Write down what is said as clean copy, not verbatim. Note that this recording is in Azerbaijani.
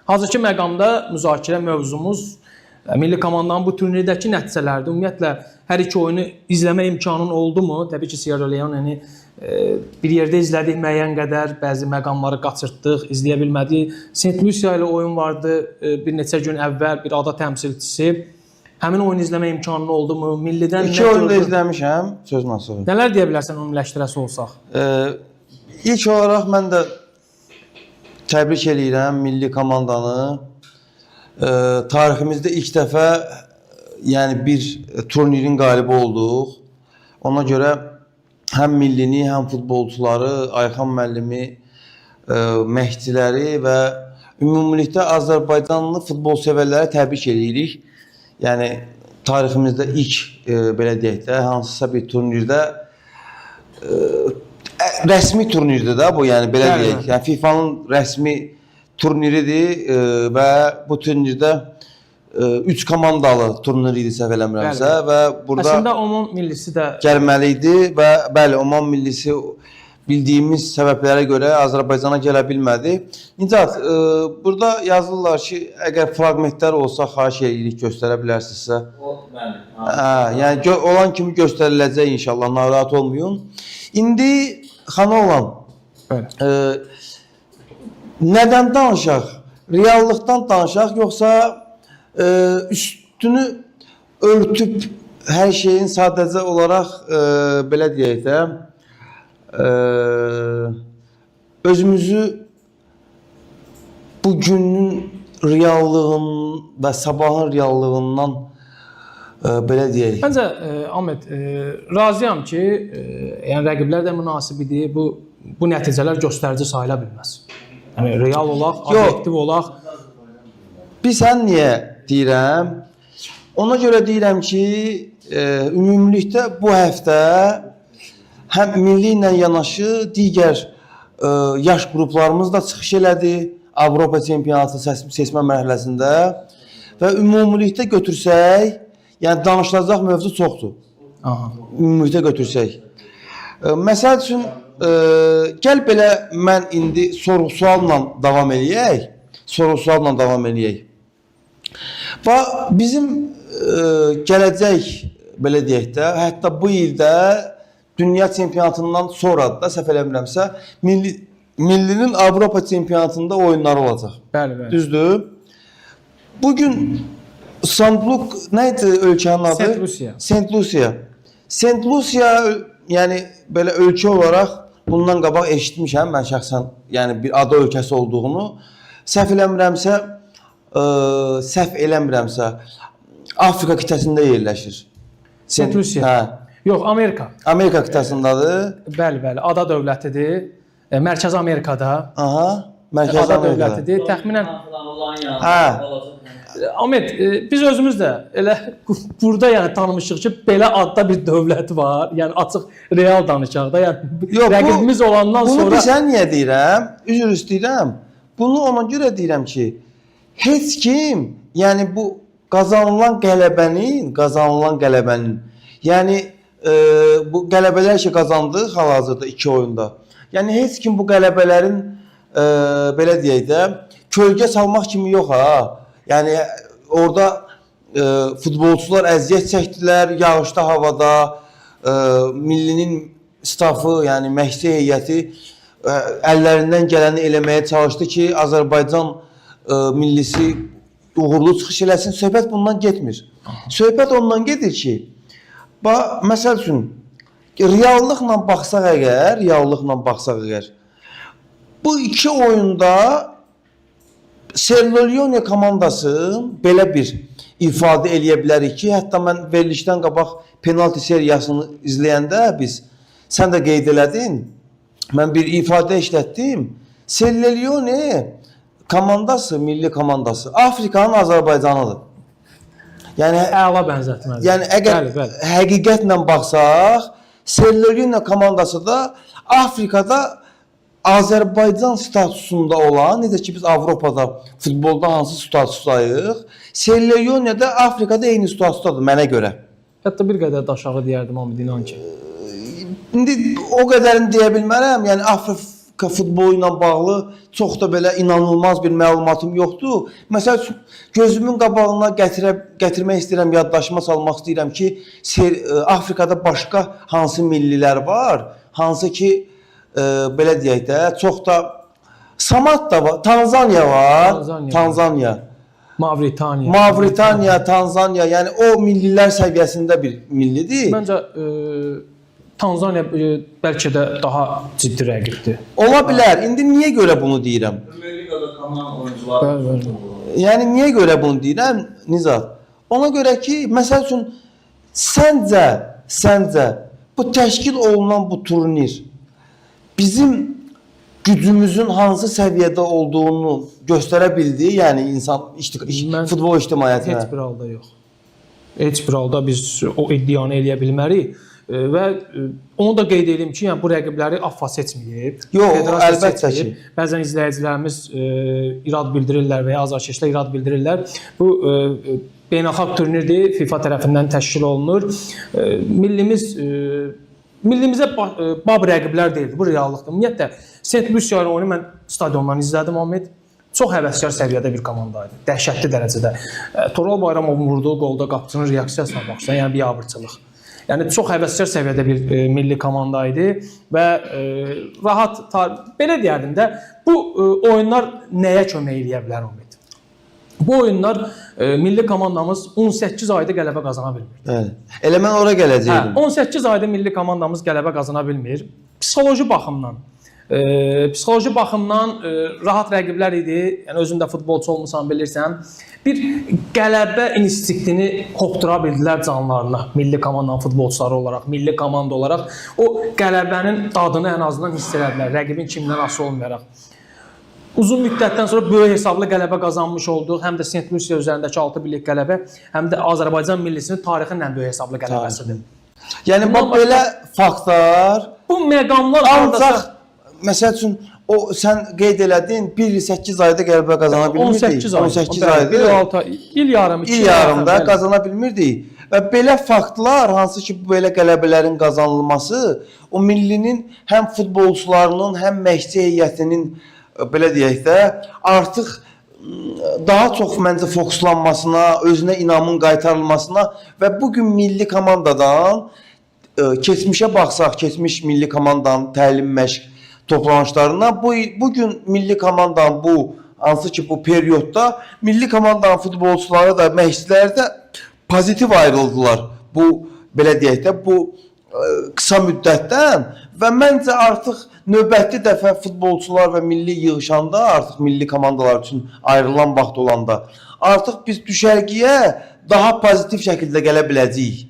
Hazırki məqamda müzakirə mövzumuz milli komandanın bu turnirdəki nəticələrdir. Ümumiyyətlə hər iki oyunu izləmə imkanın oldu mu? Təbii ki, Sierra Leone-ni bir yerdə izlədik müəyyən qədər, bəzi məqamları qaçırtdıq, izləyə bilmədik. Saint Lucia ilə oyun vardı bir neçə gün əvvəl, bir ada təmsilçisi. Həmin oyunu izləmə imkanın oldu mu? Millidən İki nə oyunu da gördün? izləmişəm, sözün açığı. Nələr deyə bilərsən ümumiləşdirəsi olsaq? İlk olaraq mən də təbrik eləyirəm milli komandanı. Tariximizdə ilk dəfə, yəni bir turnirin qalibi olduq. Ona görə həm millini, həm futbolçuları, Ayxan müəllimi, məşqçiləri və ümumilikdə Azərbaycanlı futbol sevərləri təbrik eləyirik. Yəni tariximizdə ilk belə deyək də hansısa bir turnirdə rəsmi turnirdir də bu, yəni belə deyək. Yəni FIFA-nın rəsmi turniridir və bu turnirdə 3 komandalı turnir idi səhv eləmirəmsə və burada Əslində Oman millisi də gəlməli idi və bəli, Oman millisi bildiyimiz səbəblərə görə Azərbaycana gələ bilmədi. Nicat, burada yazırlar ki, əgər fraqmentlər olsa xahiş edirik göstərə bilərsinizsə. O, bəli. Hə, yəni olan kimi göstəriləcək inşallah, narahat olmayın. İndi Xanoğlan, Bəli. Nədən danışaq? Reallıqdan danışaq, yoxsa üstünü örtüb hər şeyin sadəcə olaraq belə deyək də özümüzü bu günün reallığının və sabahın reallığından belə deyək. Məncə Ahmet, razıyam ki, yəni rəqiblər də münasib idi. Bu nəticələr göstərici sayıla bilməz. Yəni real olaq, obyektiv olaq. Biz sən niyə deyirəm? Ona görə deyirəm ki, ümumilikdə bu həftə həm milli ilə yanaşı digər yaş qruplarımız da çıxış elədi Avropa çempionatı seçmə mərhələsində və ümumilikdə götürsək, yəni danışılacaq mövzu çoxdur. Aha. Ümumilikdə götürsək. Məsəl üçün, gəl belə mən indi soru-sualla davam eləyək. Soru-sualla davam eləyək. Bax, bizim gələcək, belə deyək də, hətta bu ildə dünya çempionatından sonra da səhv eləmirəmsə, millinin Avropa çempionatında oyunları olacaq. Bəli, bəli. Düzdür? Bugün Saint-Luc nə idi ölkənin adı? Saint Lucia. Saint Lucia. Saint Lucia, yəni belə ölkə olaraq bundan qabaq eşitmişəm mən şəxsən, yəni bir ada ölkəsi olduğunu. Səhv eləmirəmsə, Afrika qitəsində yerləşir. Saint Lucia. Hə. Yox, Amerika. Amerika qitəsindədir. Bəli, bəli. Ada dövlətidir. Mərkəzi Amerikada. Aha. Mərkəzi Ada Amerikada. dövlətidir. Təxminən Hə. Ahmet, biz özümüz də elə burada yəni tanımışıq ki, belə adda bir dövlət var. Yəni açıq real danışaq da. Yəni Yox, rəqibimiz olandan bunu sonra bizə niyə deyirəm? Üzr istəyirəm. Bunu ona görə deyirəm ki, heç kim, yəni bu qazanılan qələbənin, yəni bu qələbələr ki qazandıq hal-hazırda iki oyunda. Yəni heç kim bu qələbələrin belə deyək də kölgə salmaq kimi yox ha. Yəni orada futbolçular əziyyət çəkdilər yağışda, havada, millinin stafı, yəni məşqçi heyəti əllərindən gələni eləməyə çalışdı ki, Azərbaycan millisi uğurlu çıxış eləsin. Söhbət bundan getmir. Söhbət ondan gedir ki, bax, məsəl üçün reallıqla baxsaq əgər, bu iki oyunda Sierra Leone komandası belə bir ifadə eləyə bilərik ki, hətta mən verilişdən qabaq penalti seriyasını izləyəndə biz, sən də qeyd elədin, mən bir ifadə işlətdim. Sierra Leone komandası, milli komandası Afrikanın Azərbaycanıdır. Yəni əla bənzətmədir. Yəni əgər bəli, bəli. həqiqətlə baxsaq, Sierra Leone komandası da Afrikada Azərbaycan statusunda olan, necə ki biz Avropada futbolda hansı statusdayıq, Sierra Leone də Afrikada eyni statusdadır mənə görə. Hətta bir qədər də aşağı deyərdim Ahmet, inan ki. İndi o qədərini deyə bilmərəm. Yəni futbolu ilə bağlı çox da belə inanılmaz bir məlumatım yoxdur. Məsəl üçün gözümün qabağına gətirmək istəyirəm, yaddaşıma salmaq istəyirəm ki, Afrikada başqa hansı millilər var, hansı ki belə deyək də, çox da Samat da var, Tanzaniya var, Tanzaniya. Tanzaniya. Mavritaniya. Mavritaniya, Tanzaniya, yəni o millilər səviyyəsində bir millidir. Məncə Tanzaniya bəlkə də daha ciddi rəqibdir. Ola bilər. İndi niyə görə bunu deyirəm? Premier Ligada kalan oyuncular. Bəli, bəli. Yəni niyə görə bunu deyirəm, Nizat? Ona görə ki, məsəl üçün səncə bu təşkil olunan bu turnir bizim gücümüzün hansı səviyyədə olduğunu göstərə bildi, yəni insan Mən futbol ictimaiyyətinə. Heç bir halda yox. Heç bir halda biz o iddianı eləyə bilmərik. Və onu da qeyd edim ki, yəni bu rəqibləri AFFA seçməyib. Yox, Federasiya əlbəttə seçməyib. ki. Bəzən izləyicilərimiz irad bildirirlər və ya azarkeşlər irad bildirirlər. Bu beynəlxalq turnirdir, FIFA tərəfindən təşkil olunur. Millimiz millimizə bab rəqiblər deyildi. Bu reallıqdır. Ümumiyyətlə Saint Lucia ilə oyunu mən stadiondan izlədim Ahmet. Çox həvəskar səviyyədə bir komanda idi. Dəhşətli dərəcədə. Toral Bayramovun vurduğu qolda qapıçının reaksiyasına baxsan, yəni biabırçılıq. Yəni çox həvəskar səviyyədə bir milli komanda idi və rahat belə deyərdim də bu oyunlar nəyə kömək eləyə bilər Ümid? Bu oyunlar milli komandamız 18 ayda qələbə qazana bilmir. Bəli. Elə mən ora gələcəydim. Hə, 18 ayda milli komandamız qələbə qazana bilmir. Psixoloji baxımdan, rahat rəqiblər idi. Yəni özün də futbolçu olmusan, bilirsən. Bir qələbə instinktini hopdura bildilər canlarına milli komandanın futbolçuları olaraq, milli komanda olaraq o qələbənin dadını ən azından hiss elədilər, rəqibin kimdən asılı olmayaraq. Uzun müddətdən sonra böyük hesablı qələbə qazanmış olduq. Həm də Saint Lucia üzərindəki 6-1-lik qələbə, həm də Azərbaycan millisinin tarixin ən böyük hesablı qələbəsidir. Yəni bax belə faktlar Bu məqamlar ancaq hardasa məsəl üçün o sən qeyd elədin 1 il 8 ayda qələbə qazana bilmirdik. 18 ay. 18 Bəli, aydır. Bir altı ay, il yarım, iki İl yarımda bəli. qazana bilmirdik. Və belə faktlar, hansı ki bu belə qələbələrin qazanılması o millinin həm futbolçularının, həm məşqçi heyətinin belə deyək də, artıq daha çox məncə fokuslanmasına, özünə inamın qaytarılmasına və bu gün milli komandadan keçmişə baxsaq, keçmiş milli komandanın təlim məşq toplanışlarına bu gün milli komandanın bu hansı ki bu periodda milli komandanın futbolçuları da məşqçiləri də pozitiv ayrıldılar. Bu belə deyək də bu qısa müddətdən və məncə artıq növbəti dəfə futbolçular və milli yığışanda, artıq milli komandalar üçün ayrılan vaxt olanda artıq biz düşərgəyə daha pozitiv şəkildə gələ biləcəyik.